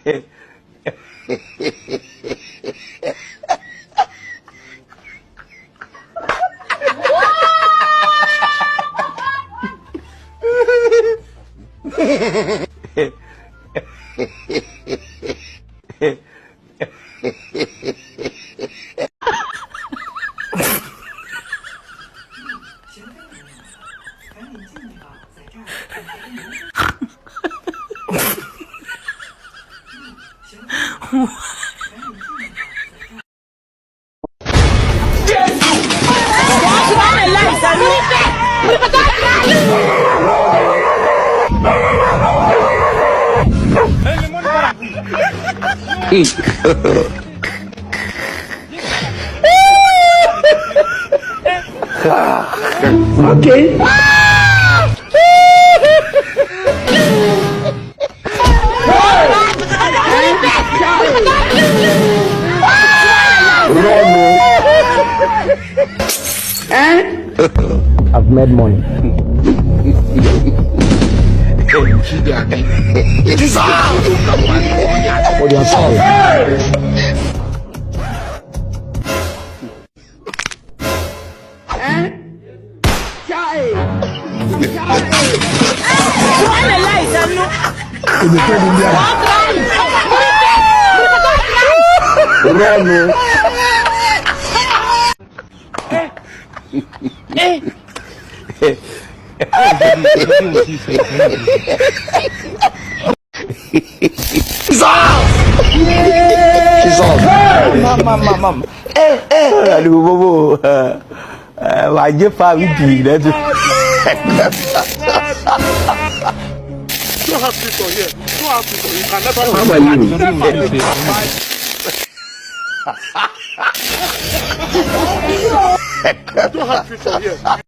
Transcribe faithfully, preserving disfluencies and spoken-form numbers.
Okay. I've made money. For your soul. Jesus! Jesus! Mam, mam, mam, mam. Eh, eh, eh. Alu bobo. Eh, wa je fa wi di, that's it. Don't have people here. Don't have people. You can never find. Don't have people here.